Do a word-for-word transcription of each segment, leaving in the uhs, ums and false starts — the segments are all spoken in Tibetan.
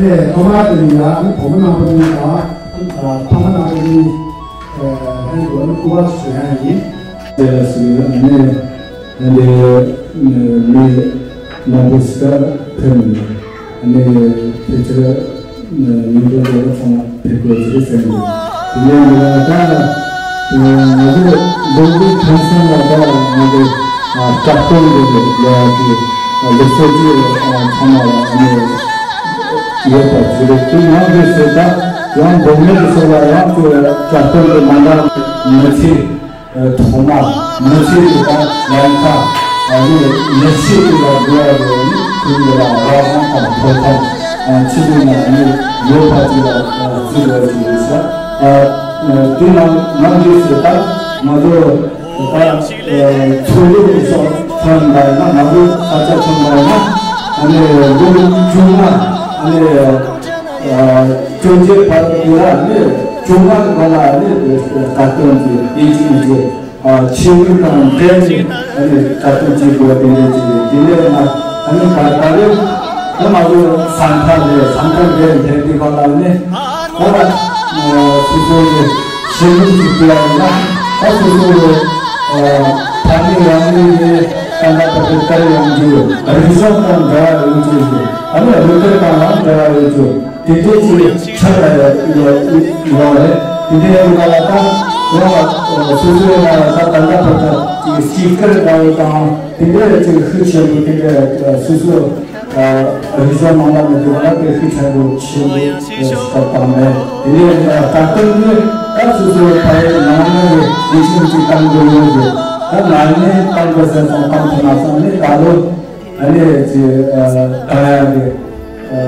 ནས་ཐོག་མར་དེ་ནས་ཡང་བུ་མོ་རྣམ་པ་གཉིས་དང་ཕ་མ་རྣམ་པ་གཉིས་ལྷན་དུ་སྐུ་པར་ཞུ་ཡ་ཡིན། དེ་ལ་ཞུ་ཡ་ནས་འདི་མི་མང་པོ་ཞིག་ཕེབས་ནས་ཕལ་ཆེར་ཉིན་དྲུག་ལ་ཚང་མ་ཕེབས་དགོས་ཀྱི་རེད་བསམ་གྱི་འདུག་དེ་ནས་ང་ད་ང་ཚོ་འབྲོག་ཁུལ་ཁམས་གསུམ་ལ་ད་ང་ཚོ་སྐྱབས་སྟོན་གྱི་ལས་ཀྱི་ལུགས་སྲོལ་གྱི་ཚང་མ་ལ་ཡོད་པ་ཞིག་རེད། དེ་ཡང་དེ་ཟེར་ད་ཡང་མདོ་སྨད་ཀྱི་ཕྱོགས་ལ་ཡང་ཚོ་སྐྱབས་སྟོན་གྱི་མ་འདྲ་མི་ཚེ། ཐོག་མ་མི་ཚེ་གི་དང་ལམ་ཁ་ཨ་ནི་མི་ཚེ་གི་ལ་འགྲོ་བ་རེད། ཁོང་གི་ལ་རང་དབང་དང་ཐོབ་ཐང་ཆེད་དུ་ནས་ཨ་ནི་ཡོད་པ་ཅིག་ལ་བརྩི་དགོས་ཀྱི་ཡོད་ས། དེ་ནང་ནང་གི་ཟེར་ད་ང་ཚོ་ད་ཚོགས་འདུ་ཚོགས་ཐོན་པ་ཡིན་ན་ང་ཚོ་ས་ཆ་ཐོན་པ་ཡིན་ན་ཨ་ནི་ལོ་བཅོ་ལྔ་ཨ་ནི། བཅོ་བརྒྱད་བར་དུ་ལ་ནི་བཅོ་ལྔ་གི་བར་ལ་ནི་དགའ་སྟོན་གྱི་དེ་བཞིན་གྱི་ཆོས་ལུགས་དང་འབྲེལ་ནས་ནི་དགའ་སྟོན་བྱེད་དགོས་པ་དེ་འདྲ་ཅིག་རེད། དེ་ནས་ང་ཨ་ནི་ད་ད་རེས་ད་ང་ཚོ་ཟམ་ཁ་རེད། ཟམ་ཁ་རེད། དེ་དེ་ག་ལ་ནི་ཁོ་ལ་སོ་སོ་ཡི་ཤེས་ཡོན་ཅིག་སྤེལ་ཡ་ཡིན་ན་ད་སོ་སོ་ཡི་ཕ་མེས་ཡང་མེས་ནི་ད་ང་ད་དེ་ལྟར་ཡོང་རྒྱུ་རིག་གཞུང་དང་འབྲེལ་བ་ཡོང་རྒྱུ་ཨ་ནི་རིག་གནས་དང་ཡང་འབྲེལ་བ་ཡོད་རྒྱུ། དེ་འདྲའི་ཅིག་ཆགས་ཡ་ཡོད་རེད། དེ་འདྲའི་ཡོད་པ་ལ་ད་ཡང་སོ་སོའི་ནང་ལ་ད་ད་ལྟ་བར་དུ་ཅིག་སྤྱི་ཁྱབ་འདྲ་བོ་དང་དེ་འདྲའི་ཅིག་ཤུགས་ཆེན་པོ་དེ་འདྲ་སོ་སོ་རིག་གཞུང་ནང་ལ་མི་འདུག་ན་དེ་ཤུགས་ཆེན་པོ་ཆེན་པོ་ཞིག་བཏང་ནས་དེ་འདྲའི་ད་ལྟ་ནི་ད་སོ་སོའི་ཕ་ཡུལ་ནང་ལ་ནི་ཡིད་ཆེས་ཅིག་བཏང་དགོས་ཡོད་རེད། ད་ང་ནི་བཏང་དགོས་ཟེར་སོང་བཏང་ཐུབ་མ་སོང་ནི་ད་ལོ། ཨ་ནི་ཅི་ཨ་ད་ཡང་གི་ཨ་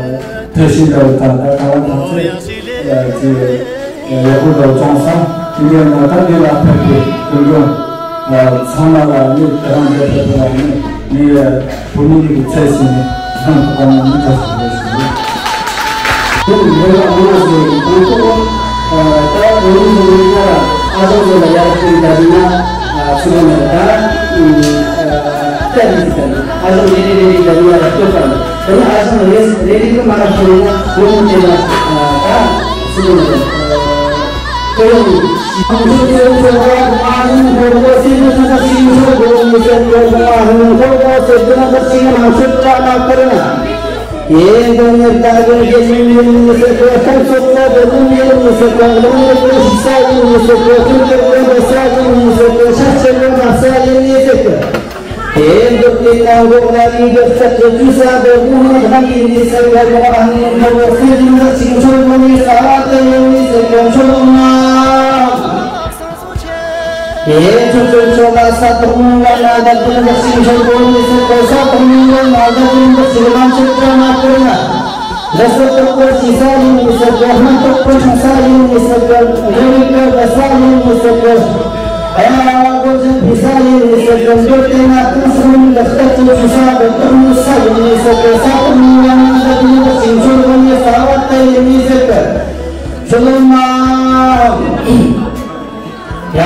ཐབས་ཤེས་འདྲ་བོ་དང་ད་ག་ལ་ཐམས་ཅད་ཨ་ཅི་ཡག་པོ་འདྲ་བོ་བྱུང་སོང་ དེ་ནས་ད་འདི་ལ་ཕེབས་པའི་སྐུ་མགྲོན་ཚང་མ་ལ་ནི་དེ་རང་འདྲ་འདྲ་ལ་ནི་ངའི་བུ་མོ་གཉིས་ཀྱི་ཚེ་ཟིན་ནས་སྣང་ཐོག་པ་ན་མི་འདྲ་ཞིག་རེད་ཟེར། དེ་ནི་འདི་ལ་མི་འདྲ་ཞིག་རེད། ཁོང་ཚོ་ད་བུ་མོ་གཉིས་ཀྱི་ཁོ་ལ་ཨ་ཅག་ཚོ་ལ་ཡར་བསྟན་ད་དེ་ན་ཚུར་ལ་ད་བལྟས་ནས་ཟེར་ཨ་ཅག་རེ་རེ་རེ་རེ་ད་ནི་ཡར་ལྟོས་པ་ལ། དེ་ནས་ཨ་ཞང་རེ་རེ་རེ་གི་མ་ལ་ཤོར་ན་ངོ་མ་དེ་ལ་ད་སུ་དགོས་ན་དེ་ཡང་། དེ་འདུག་དེ་ནང་འགོག་ལ་ཡིན་གྱི་རྩད་དུ་དུས་ས་དེ་ཀུན་ནས་ལྷང་གིན་ནས་ཟེར་བའི་འགོག་ལ་ནི་འགོག་གོ་སྲིད་ལིང་ལ་ཅིང་ཆོས་མོ་ནི་ས་བ་དེ་ཡིན་ནི་ཟེར་གོ་ཆོས་མ། དེ་ཆོས་ཆོས་ཆོས་ལ་ས་དོག་མོ་ལ་ན་ད་དེ་ལ་ཅིང་ཆོས་མོ་ནི་ཟེར་གོ་ས་དོག་མོ་ལ་ན་ད་དེ་ལ་ཅིང་ལ་ཆོས་ཀྱང་མ་བཀོད་ན། ལ་ས་དོག་པོ་ཅི་ས་ཡིན་ནི་ཟེར་གོ་སྣ་དོག་པོ་ཆུང་ས་ཡིན་ནི་ཟེར་གོ་རེ་རེ་གོ་ལ་ས་ཡིན་ནི་ཟེར་གོ། ཨ་ཡ་ཨ་གོ་ཅན་བི་ས་ཡིན་ནི་ཟེར་གོ་འདོད་དེ་ན་ཏུ་སུ་མི་ལ་ལྟ་ཅན་བི་ས་གོ་ཏུ་མི་ས་ཡིན་ནི་ཟེར་གོ་ས་ཏུ་མི་ལ་ན་ལ་ཏུ་མི་ལ་ཅིང་ཆོས་གོ་ནི་ས་བ་ཏ་ཡིན་ནི་ཟེར་གོ་ཆོ་ལོ་མ། ཡ་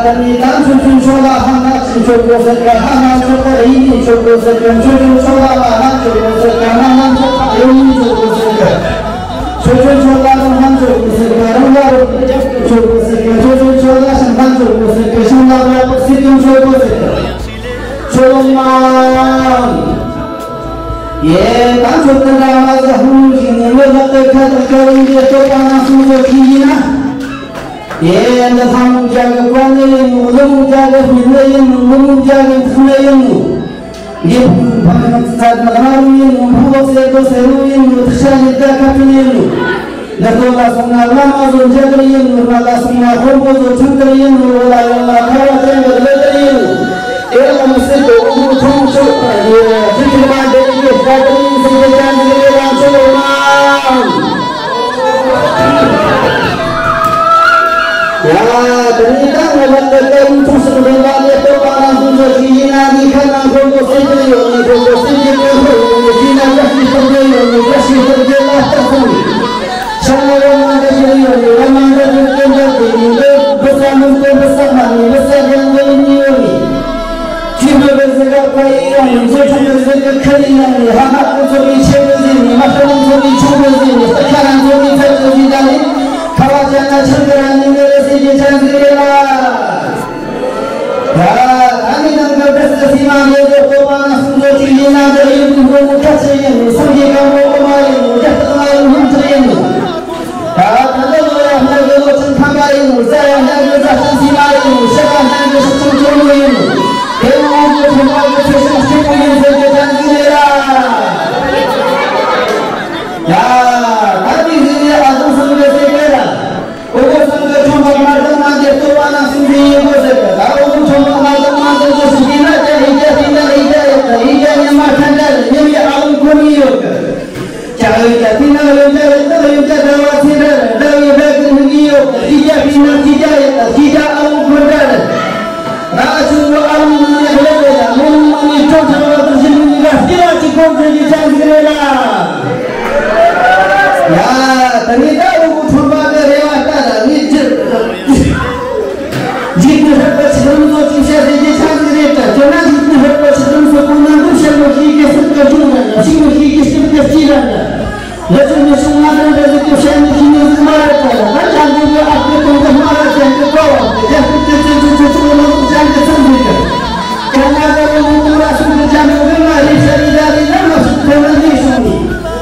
ད་ནི་ད་ཆོས་ཆོས་ཆོས་ལ་ཧ་ན་ཅིང་ཆོས་གོ་ཟེར་གོ་ཧ་ན་ཆོས་གོ་ཡིན་ནི་ཆོས་གོ་ཟེར་གོ་ཆོས་ཆོས་ཆོས་ལ་མ་ན་ཆོས་གོ་ཟེར་གོ་མ་ན་ཆོས་གོ་ཡིན་ནི་ཆོས་གོ་ཟེར་གོ། ཆོས་ཆོས་ཆོས་ལ་རང་ལྷན་ཆོས་གོ་ཟེར་གོ་རང་ལ་རང་ཆོས་གོ་ཟེར་གོ་ཆོས་ཆོས་ཆོས་ལ་ཤིང་ལྷན་ཆོས་གོ་ཟེར་གོ་ཤིང་ལ་རང་ལ་སྲིད་དོན་ཆོས་གོ་ཟེར་གོ་ཆོས་མ། ཡེ་ད་ཆོས་དོན་རང་ལ་ཟ་ཧུ་ཞིག་ནི་མི་ལག་ཏུ་ཁ་ཏུ་ཁ་རིང་གི་སྟོབས་པ་ན་སུ་ཟོ་ཅི་ཡིན་ན། ཡེ་འདི་ལྷ་མོ་རྒྱ་གི་བཀའ་ནི་ཡིན་ནོ། ཀླུ་མོ་རྒྱ་གི་ཕུད་ནི་ཡིན་ནོ། ཀླུ་མོ་རྒྱ་གི་ཐུགས་ནི་ཡིན་ནོ། ཡེ་ཕུ་ཕ་ནི་ཚ་ནི་ལྷ་རུ་ཡིན་ནོ། ཕུ་ལོ་སེ་ཏོ་སེ་རུ་ཡིན་ནོ། ཐུགས་ཤ་ཡི་ད་ཁ་ཐུན་ཡིན་ནོ། ནི་ཏོ་ལ་སོང་ན་བླ་མ་ཚོ་འཇའ་གིར་ཡིན་ནོ། རྨ་ལ་སོང་ན་ཧོར་མོ་ཚོ་ཁྲིམས་གིར་ཡིན་ནོ། འོ་ལ་ཡོང་ན་ཁ་བ་ཅན་གི་ལོ་གིར་ཡིན་ནོ། དེ་ལ་མི་སྲིད་དོ་དབུ་ཁུག་ཐོང་ཆོག་ཡེ་ཐུགས་ཁྲིམས་མ་འདེབས་ཀྱི་ཁ་ཐུན་ཡིན་ཟེར་གི་ཅང་གི་རེ་རང་ཆོག་མ། ཡ། དེ་ནས་ད་ང་ལ་ལྟ་སྐད་ཡིག་ཐུགས་སུ་ལྡན་པ་ལས་སྟོབས་པ་རང་གསུང་ཆོས་ཤིག་ཡིན་ན་ནི་ཁ་ནང་ཁོ་ཁོ་སེམས་ཅན་ཡོད་ནི་ཁོ་ཁོ་སེམས་ཅན་ཀུན་ཁོ་ཡོད་ནི་ཤིག་ན་བཀྲ་ཤིས་སྟོབས་ཅན་ཡོད་ནི་བཀྲ་ཤིས་སྟོབས་ཅན་ལ་ལྟ་སོང་ནི་ཤ་ན་ར་མ་འདྲ་ཞིག་ཡོད་ནི་ར་མ་འདྲ་ཞིག་སྟོན་པ་དེ་ནི་འདི་བུ་ས་མི་འདི་བུ་ས་མ་ནི་བུ་ས་རྒྱང་འདི་ཡིན་ནི་ཡོད་ནི། ཅི་མི་བས་ཟེར་བ་ཁ་ཡི་ཡོང་ནི་མཛོད་ཆུང་མི་ཟེར་གི་ཁ་ཡི་ཡོང་ནི་ཧ་ཧ་ཁོ་ཚོ་གི་ཆེ་མི་ཟེར་ནི་མ་ཁ་ལོང་ཚོ་གི་ཆུང་མི་ཟེར་ནི་ས་ཁ་རང་ཚོ་གི་ཚ་ཚོ་གི་ད་ནི་ཁ་བ་ཅན་ན་ཆང་གི་རང་ནི་མི་རེད་ཟེར་གི་ཆང་ཟེར་རེད་ལ། ཡ་ད་ནི་ནང་གི་བེ་སི་སི་མ་ངེ་ཚོ་ཁོ་མ་ན་སུ་ཚོ་ཅིག་ཡིན་ན་འདི་ཡིན་དུ་ཧོ་མོ་ཁ་ཆེ་ཡིན་ནི་སངས་རྒྱས་གང་མོ་ཨོ་མ་ཡིན་ནི་རྒྱ་སྟག་ན་ཡིན་ཧུམ་ཚ་ཡིན་ནི། ད་ད་ལོ་ལོ་ཡ་ཧ་གི་ལོ་ཆེན་ཁམས་པ་ཡིན་ནོ། ས་ཡ་ཧ་གི་ས་ཆེན་སི་མ་ཡིན་ནོ། ཤ་ཡ་ཧ་གི་ཤ་ཆེན་ཆོ་མོ་ཡིན་ནོ། དེ་ནི་འོ་མོ་ཁོ་མ་གི་ཆེ་ཤ་ཆེན་པོ་ཡིན་ཟེར་གི་ད་ཟིག་རེད་ལ། ཡ་ད་དེ་ཟིག་རེད། ཨ་ཙུང་སང་གི་ཟེར་གི་ལ། འོ་མོ་སང་གི་ཆོམ་པ་མ་དང་མ་དེ་ལྟོ་བ་ན་སུན་ཟིག་ཡིན་གོ་ཟེར་གི། ད་འོ་མོ་ཆོམ་པ་མ་དང་མ་དེ་ཚོ་སུ་གི་ན་ཀྱ་ཧི་ཀྱ་ཧི་ན་ཧི་ཀྱ་ཡོད་གི། ཧི་ཀྱ་ཉི་མ་ཐན་ཀྱ་ཉི་མའི་ཨ་ལུང་ཁོ་ནི་ཡོད་གི། ཀྱ་ཡོད་ཀྱ་ཏི་ན་ཡོད་ཀྱ་ཡོད་ཀྱ་ཡོད་ཀྱ་ཟླ་བ་ཚེས་འདྲ་རེད། ཟླ་བའི་སྦྲ་གི་ནི་གི་ཡོད་ཀྱ། ཤི་ཀྱ་ཏི་ན་ཤི་ཀྱ་ཡོད་ཀྱ་ཤི་ཀྱ་ཨ་ལུ་ཁོ་འདྲ་རེད། ང་ཨ་ཆུང་བོ་ཨ་ལུ་ནི་ནི་རེད་རེད་ལ་མོ་ནི་མོ་ནི་ཅོ་ཆ་བ་དུ་ཞི་ནི་ནི་ལ་ཤི་ལ་ཅི་ཁོ་འདྲ་གི་ཆ་ཟིག་རེད་ལ། ཡ་ད་ནི་ད་འུ་གུ་ཁྲོམ་པ་གི་རེ་བ་ལྟ་ལ་ངི་ཅི། འཇིགས་ནི་ཧྲག་པ་ཆི་ལམ་བཟོ་ཅིག་བཤད་ཟེར་གྱི་ཆ་ཟིག་རེད་དྲ། དེ་ན་འཇིགས་ནི་ཧྲག་པ་ཆི་ལམ་བཟོ་ཁོ་ན་འདུག་བཤད་ལོ་ཤེས་ཀྱི་སྲིད་ཀྱི་ཅུང་ར་ན་ཤེས་ལོ་ཤེས་ཀྱི་སྲིད་ཀྱི་སྤྱི་ར་ན། ལ་ཆུ་ནི་ཤུང་ང་དང་འདྲ་ཟིག་གི་བཤད་ནི་ཤེས་ནི་ཟིག་མ་རེད་དྲ། ད་ཅང་གི་གི་ཨ་ཁུ་དང་གི་སྨ་ར་ཅན་གི་ཀ་བ་དེ་རྒྱ་ཁུ་ཏི་ཅི་ཅི་ཅི་ཅི་ལོ་ཅང་གི་ཚང་ཟིག་གི། ཀྱང་ང་ད་ལོ་མོ་ཀུ་ར་སུ་གི་ཅང་གི་གི་ང་རེ་ཤ་རི་ད་རི་ན་མ་སུ་ཁོ་ན་ནི་ཤུང་ནི།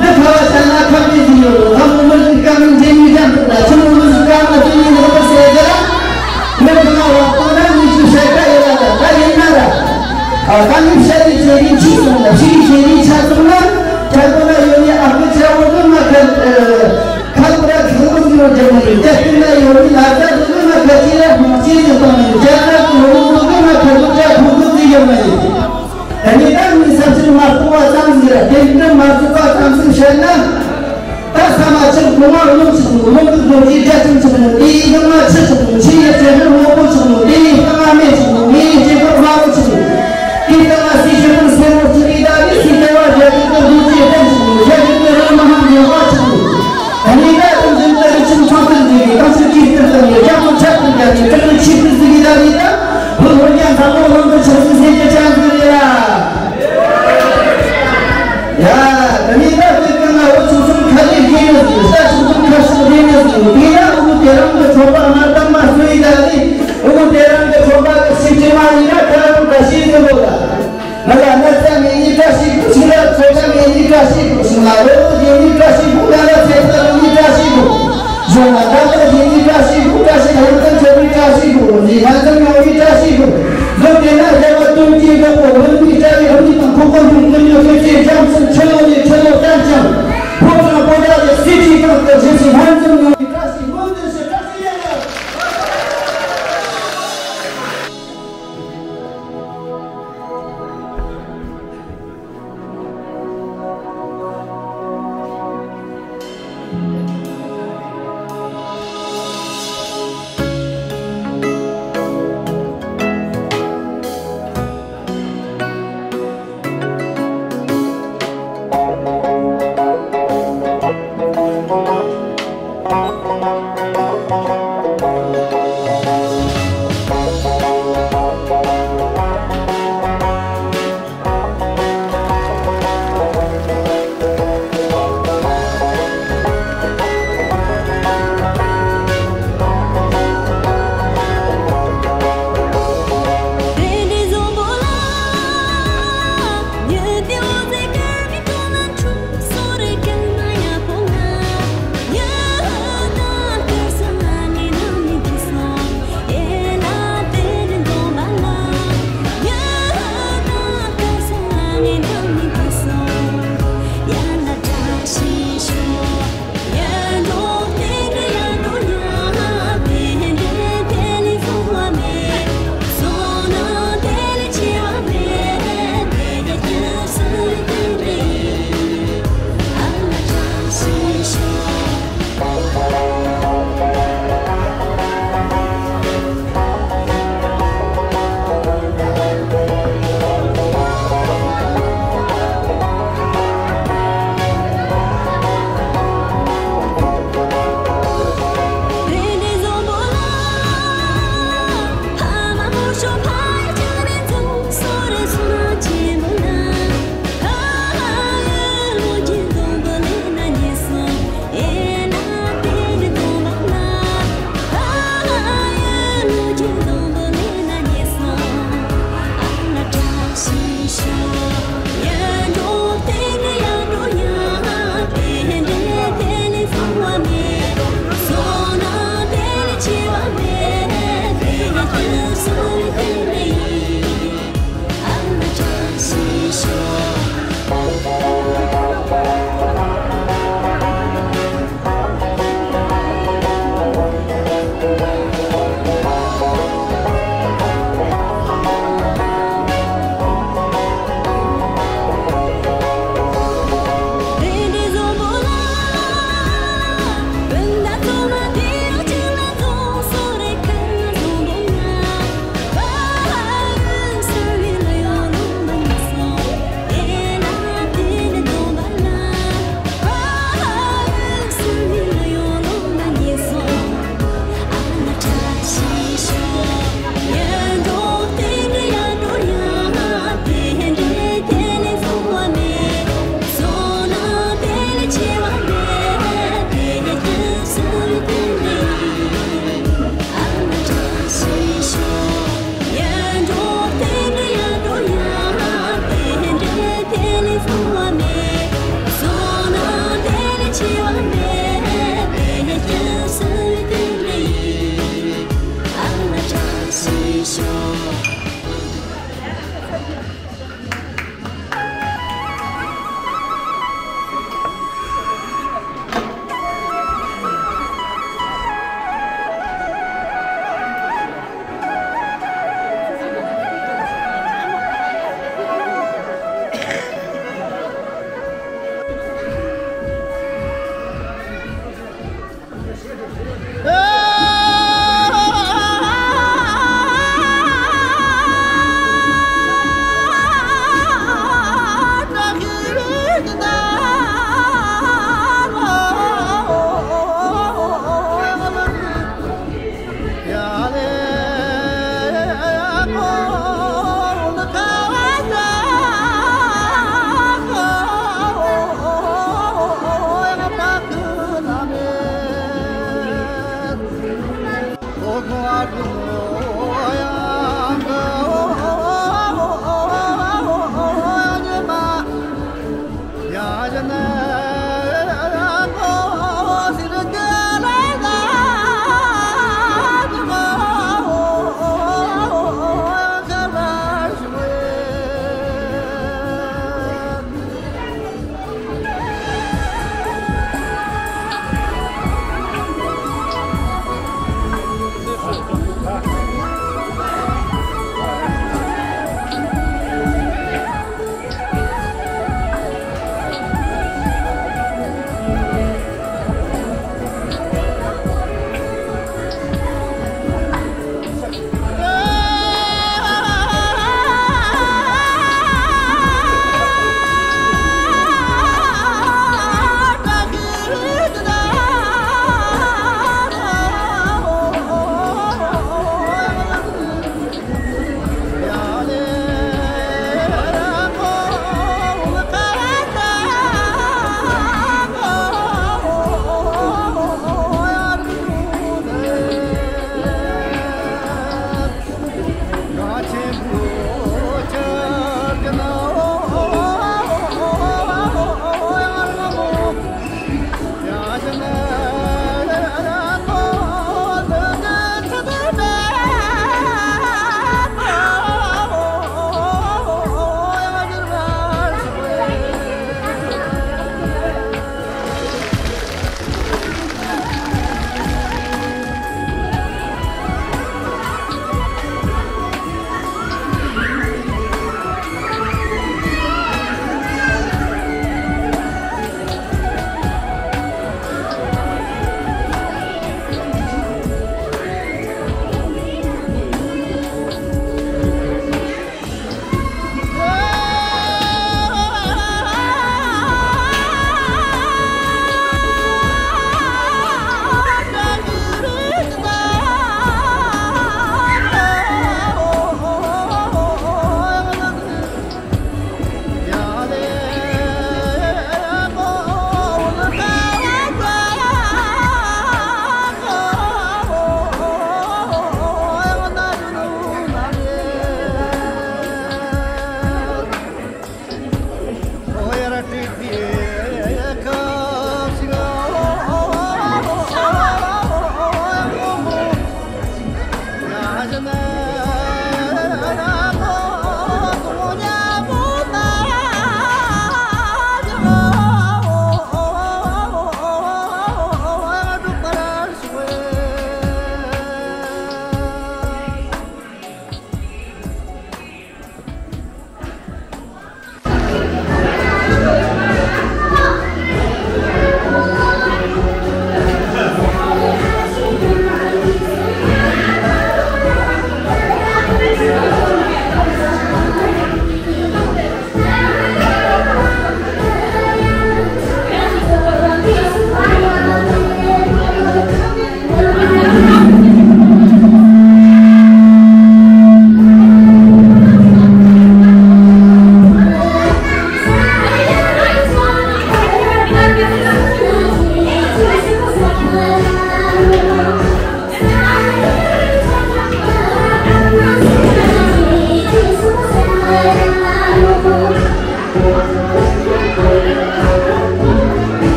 འདི་ཁ་བ་ཆ་ན་ཁ་བརྡའི་ཟིན་ཡོད་ལོ། ལྷ་མོ་མི་ཟིག་ཀ་མི་འདྲེ་མི་འཇམ་ཐུབ་ལ། ཆུ་མོ་མི་ཟིག་ཀ་མ་ཟིན་ཡིན་ལྷ་པ་ཟེར་གི་ར། མི་ཀུན་ལ་བ་སྤང་ན་མི་ཆུ་ཤ་ཀ་ཡོད་ལ། ད་ད་ཡིན་ན་ར། ཨ་ད་ནི་ཤ་རི་ཆེ་རི་ཆི་སོང་ལ། ཤི་རི་ཆེ་རི་ཆ་སོང་ན། ཆ་ཀོ་ན་ཡོད་ནི་ཨ་ཁུ་ཆ་བོ་གི་མ་ཁ་ཁ་པ་ར་ཁ་བོ་གི་རོ་ཇ་མ་ཡིན། ད་ཀུན་ན་ཡོད་ནི་ལ་ད་གི་མ་ཁ་ཆི་ར་མ་ཆི་ཟིག་སོང་ནི། ཇ་ན་གི་རོ་མོ་གི་མ་ཁ་བོ་ཇ་ཕུ་གི་ཟིག་ཡོད་མ་ཡིན། ད་ནི་ད་ནི་ས་ཕྱིར་མ་གཏོང་བ་ཙམ་ཟིག་ར། དེ་འདྲ་མ་བཟོ་བ་ཙམ་ཟིག་བཤད་ན། ད་ས་མ་ཕྱིར་གོང་མ་རླུང་ཆི་སོང་། རླུང་གི་རྡོ་རྗེ་སྒྲ་ཅན་ཆི་སོང་། དེའི་གི་མ་ཆི་སོང་། ཆི་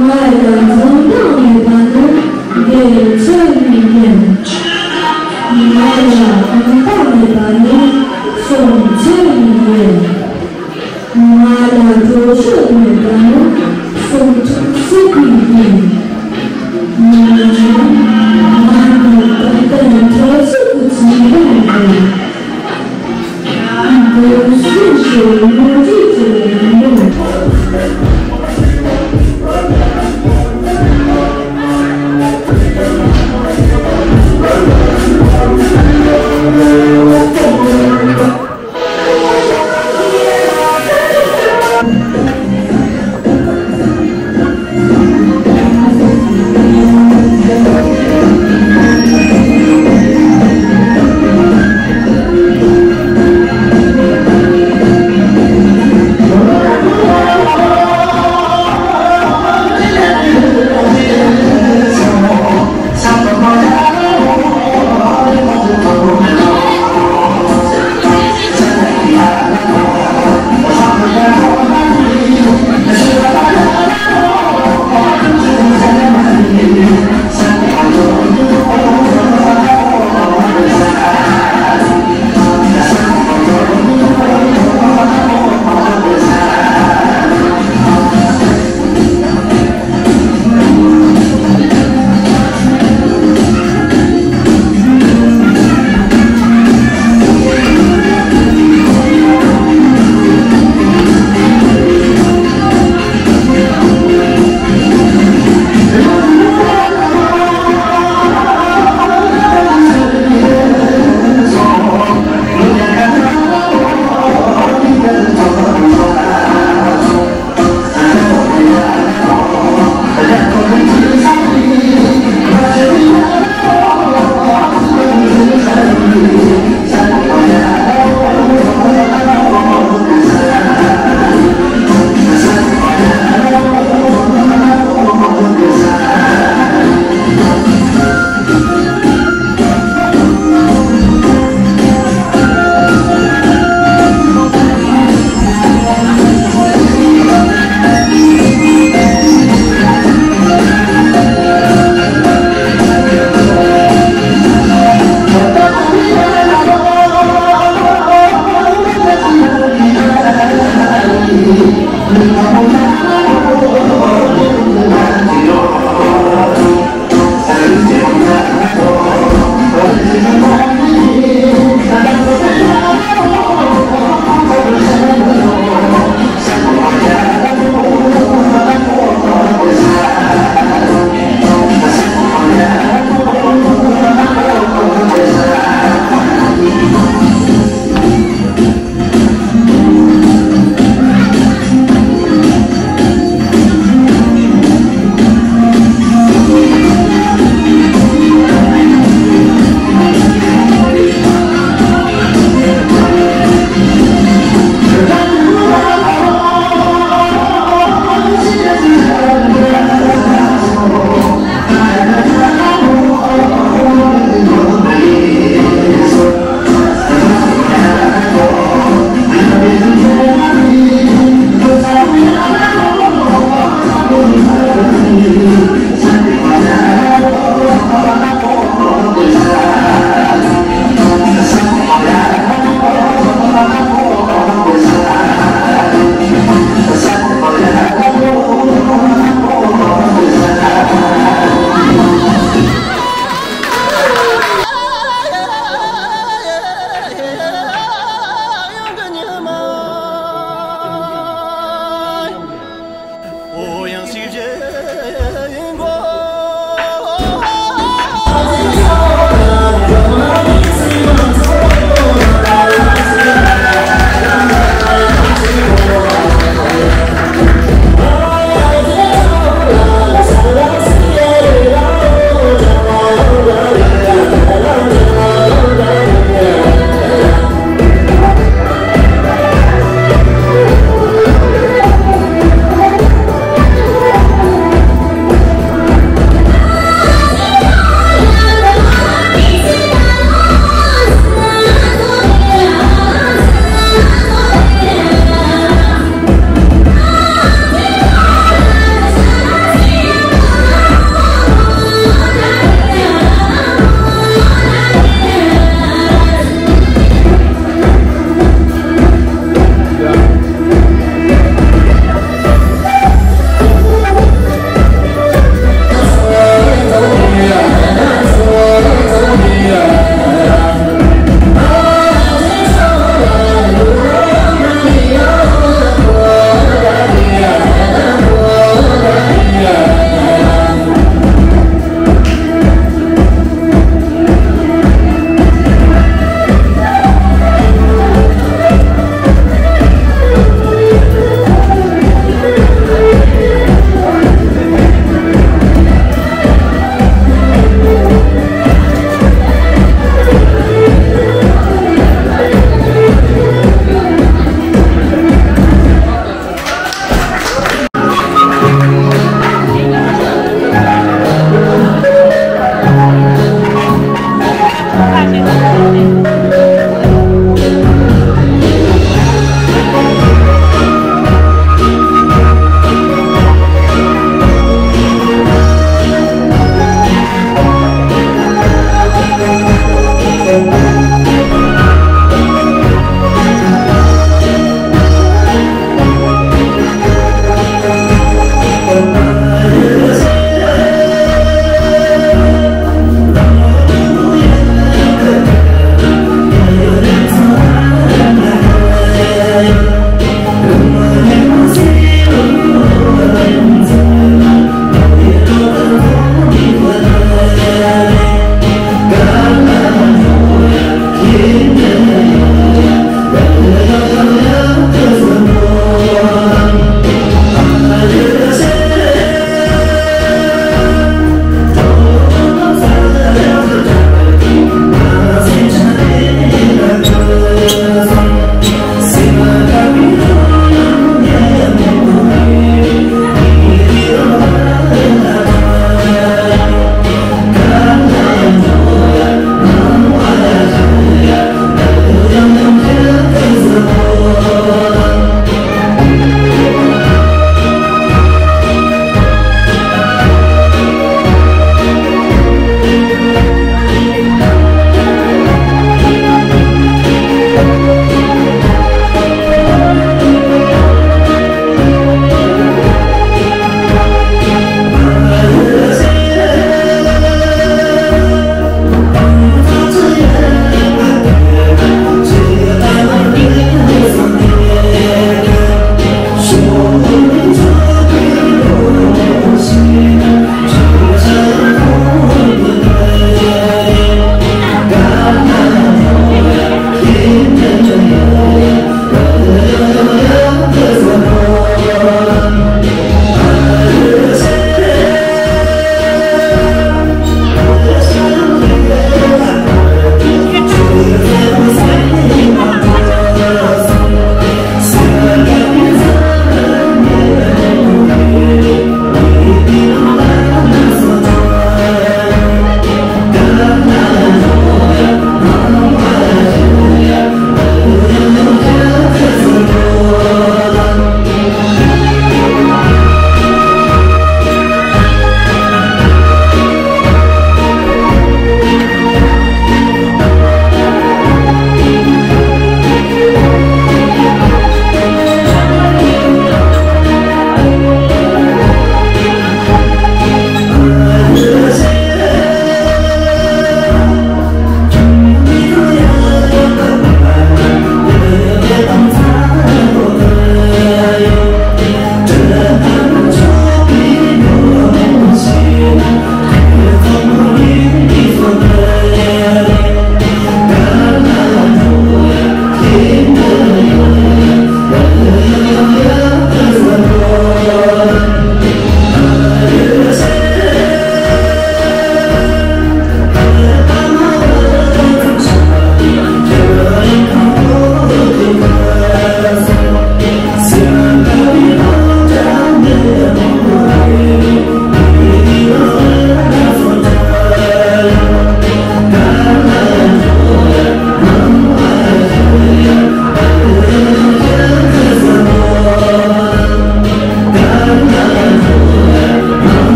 ང་ལ་འཛུམ་མདངས་མེད་པ་ནི་འདིར་ཆགས་ནི་ཡིན། ང་ལ་དགོངས་པ་མེད་པ་ནི་སོང་ཆགས་ནི་ཡིན། ང་ལ་གྲོ་ཞོ་མེད་པ་ནི་སོང་ཆགས་སྲིད་པའི་ཡིན། ང་ནི་ང་ནི་ཏན་ཏན་གྲོ་ཞོ་གི་བྱིས་པ་ཡིན།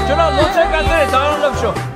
ཁྱོད་རང་ལོ་ཚད་ག་ཚད་རེད། ད་རང་ལབ་ཤོག་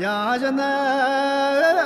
ཡང་ཞེ་ན།